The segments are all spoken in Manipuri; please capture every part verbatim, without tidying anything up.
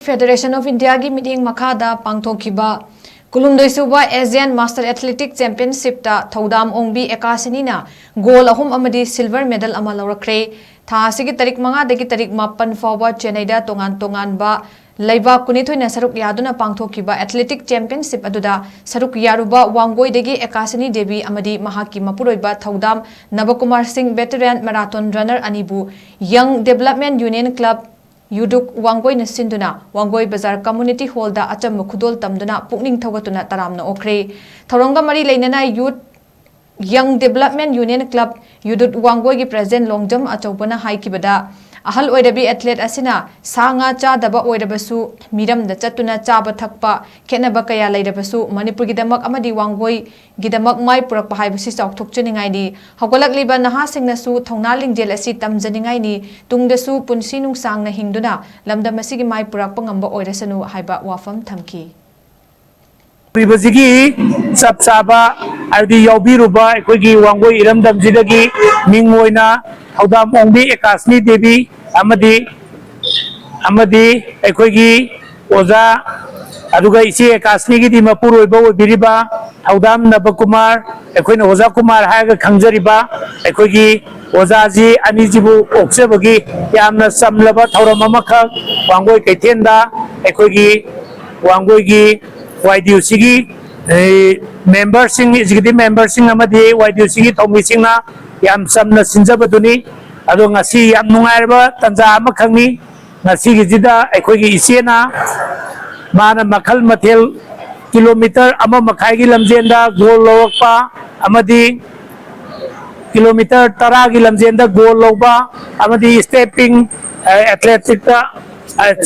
Federation of Indiaꯒꯤ ꯃꯤꯠꯌꯦꯡ ꯃꯈꯥꯗ ꯄꯥꯡꯊꯣꯛꯈꯤꯕ ꯀꯨꯟꯍꯨꯝꯗꯣꯏ ꯁꯨꯕ Asian Master Athletic Championshipꯇ ꯊꯧꯗꯥꯝ ꯑꯣꯡꯕꯤ ꯑꯦꯀꯥꯁꯤꯅꯤꯅ ꯒꯣꯜ ꯑꯍꯨꯝ ꯑꯃꯗꯤ silver medal ꯑꯃ ꯂꯧꯔꯛꯈ꯭ꯔꯦ꯫ ꯊꯥ ꯑꯁꯤꯒꯤ ꯇꯥꯔꯤꯛ ꯃꯉꯥꯗꯒꯤ ꯇꯥꯔꯤꯛ ꯃꯥꯄꯟ ꯐꯥꯎꯕ ꯆꯦꯟꯅꯩꯗ ꯇꯣꯉꯥꯟ ꯇꯣꯉꯥꯟꯕ ꯂꯩꯕꯥꯛ ꯀꯨꯟꯅꯤꯊꯣꯏꯅ ꯁꯔꯨꯛ ꯌꯥꯗꯨꯅ ꯄꯥꯡꯊꯣꯛꯈꯤꯕ athletic championship ꯑꯗꯨꯗ ꯁꯔꯨꯛ ꯌꯥꯔꯨꯕ ꯋꯥꯡꯒꯣꯏꯗꯒꯤ ꯑꯦꯀꯥꯁꯤꯅꯤ ꯗꯦꯕꯤ ꯑꯃꯗꯤ ꯃꯍꯥꯛꯀꯤ ꯃꯄꯨꯔꯣꯏꯕ ꯊꯧꯗꯥꯝ ꯅꯕꯀꯨꯃꯥꯔ ꯁꯤꯡ veteran marathon runner ꯑꯅꯤꯕꯨ Young Development Union Club ꯌꯨꯗꯨꯛ ꯋꯥꯡꯒꯣꯏꯅ ꯁꯤꯟꯗꯨꯅ ꯋꯥꯡꯒꯣꯏ ꯕꯖꯥꯔ community hallꯗ ꯑꯆꯝꯕ ꯈꯨꯗꯣꯜ ꯇꯝꯗꯨꯅ ꯄꯨꯛꯅꯤꯡ ꯊꯧꯒꯠꯇꯨꯅ ꯇꯔꯥꯝꯅ ꯑꯣꯛꯈ꯭ꯔꯦ꯫ ꯊꯧꯔꯝꯒ ꯃꯔꯤ ꯂꯩꯅꯅ Youth Young Development Union Club ꯌꯨꯗꯨꯠ ꯋꯥꯡꯒꯣꯏꯒꯤ president Longjam ꯑꯆꯧꯕꯅ ꯍꯥꯏꯈꯤꯕꯗ, ꯑꯍꯜ ꯑꯣꯏꯔꯕꯤ athlete ꯑꯁꯤꯅ ꯁꯥ ꯉꯥ ꯆꯥꯗꯕ ꯑꯣꯏꯔꯕꯁꯨ, ꯃꯤꯔꯝꯗ ꯆꯠꯇꯨꯅ ꯆꯥꯕ ꯊꯛꯄ ꯈꯦꯠꯅꯕ ꯀꯌꯥ ꯂꯩꯔꯕꯁꯨ, ꯃꯅꯤꯄꯨꯔꯒꯤꯗꯃꯛ ꯑꯃꯗꯤ ꯋꯥꯡꯒꯣꯏꯒꯤꯗꯃꯛ ꯃꯥꯏ ꯄꯨꯔꯛꯄ ꯍꯥꯏꯕꯁꯤ ꯆꯥꯎꯊꯣꯛꯆꯅꯤꯡꯉꯥꯏꯅꯤ꯫ ꯍꯧꯒꯠꯂꯛꯂꯤꯕ ꯅꯍꯥꯁꯤꯡꯅꯁꯨ ꯊꯧꯅꯥ ꯂꯤꯡꯖꯦꯜ ꯑꯁꯤ ꯇꯝꯖꯅꯤꯡꯉꯥꯏꯅꯤ꯫ ꯇꯨꯡꯗꯁꯨ ꯄꯨꯟꯁꯤ ꯅꯨꯡꯁꯥꯡꯅ ꯍꯤꯡꯗꯨꯅ ꯂꯝꯗꯝ ꯑꯁꯤꯒꯤ ꯃꯥꯏ ꯄꯨꯔꯛꯄ ꯉꯝꯕ ꯑꯣꯏꯔꯁꯅꯨ ꯍꯥꯏꯕ ꯋꯥꯐꯝ ꯊꯝꯈꯤ꯫ ꯇꯧꯔꯤꯕꯁꯤꯒꯤ ꯆꯞ ꯆꯥꯕ, ꯍꯥꯏꯕꯗꯤ ꯌꯥꯎꯕꯤꯔꯨꯕ ꯑꯩꯈꯣꯏꯒꯤ ꯋꯥꯡꯒꯣꯏ ꯏꯔꯝꯗꯝꯁꯤꯗꯒꯤ ꯃꯤꯡ ꯑꯣꯏꯅ ꯊꯧꯗꯥꯝ ꯑꯣꯡꯕꯤ ꯑꯦꯀꯥꯁꯅꯤ ꯗꯦꯕꯤ ꯑꯃꯗꯤ, ꯑꯃꯗꯤ ꯑꯩꯈꯣꯏꯒꯤ ꯑꯣꯖꯥ, ꯑꯗꯨꯒ ꯏꯆꯦ ꯑꯦꯀꯥꯁꯅꯤꯒꯤꯗꯤ ꯃꯄꯨꯔꯣꯏꯕ ꯑꯣꯏꯕꯤꯔꯤꯕ ꯊꯧꯗꯥꯝ ꯅꯕꯀꯨꯃꯥꯔ, ꯑꯩꯈꯣꯏꯅ ꯑꯣꯖꯥ ꯀꯨꯃꯥꯔ ꯍꯥꯏꯔꯒ ꯈꯪꯖꯔꯤꯕ ꯑꯩꯈꯣꯏꯒꯤ ꯑꯣꯖꯥꯁꯤ ꯑꯅꯤꯁꯤꯕꯨ ꯑꯣꯛꯆꯕꯒꯤ ꯌꯥꯝꯅ ꯆꯝꯂꯕ ꯊꯧꯔꯝ ꯑꯃꯈꯛ ꯋꯥꯡꯒꯣꯏ ꯀꯩꯊꯦꯜꯗ ꯑꯩꯈꯣꯏꯒꯤ ꯋꯥꯡꯒꯣꯏꯒꯤ ꯋꯥꯏ ꯗꯤ ꯌꯨ ꯁꯤꯒꯤ, ꯑꯦ, memberꯁꯤꯡ, executive memberꯁꯤꯡ ꯑꯃꯗꯤ ꯋꯥꯏ ꯗꯤ ꯌꯨ ꯁꯤꯒꯤ ꯊꯧꯃꯤꯁꯤꯡꯅ ꯌꯥꯝ ꯆꯝꯅ ꯁꯤꯟꯖꯕꯗꯨꯅꯤ꯫ ꯑꯗꯣ ꯉꯁꯤ ꯌꯥꯝ ꯅꯨꯡꯉꯥꯏꯔꯕ ꯇꯥꯟꯖꯥ ꯑꯃꯈꯛꯅꯤ꯫ ꯉꯁꯤꯒꯤꯁꯤꯗ ꯑꯩꯈꯣꯏꯒꯤ ꯏꯆꯦꯅ, ꯃꯥꯅ ꯃꯈꯜ ꯃꯊꯦꯜ ꯀꯤꯂꯣꯃꯤꯇꯔ ꯑꯃ ꯃꯈꯥꯏꯒꯤ ꯂꯝꯖꯦꯟꯗ ꯒꯣꯜ ꯂꯧꯔꯛꯄ ꯑꯃꯗꯤ ꯀꯤꯂꯣꯃꯤꯇꯔ ꯇꯔꯥꯒꯤ ꯂꯝꯖꯦꯟꯗ ꯒꯣꯜ ꯂꯧꯕ ꯑꯃꯗꯤ stepping, ꯑ, athleticꯇ, ꯑ,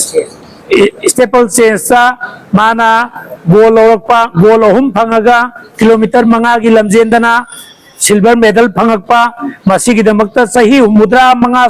steeple chaseꯇ ꯃꯥꯅ ꯒꯣꯜ ꯂꯧꯔꯛꯄ, ꯒꯣꯜ ꯑꯍꯨꯝ ꯐꯪꯉꯒ ꯀꯤꯂꯣꯃꯤꯇꯔ ꯃꯉꯥꯒꯤ ꯂꯝꯖꯦꯟꯗꯅ silver medal ꯐꯪꯉꯛꯄ, ꯃꯁꯤꯒꯤꯗꯃꯛꯇ ꯆꯍꯤ ꯍꯨꯝꯐꯨꯇꯔꯥ ꯃꯉꯥ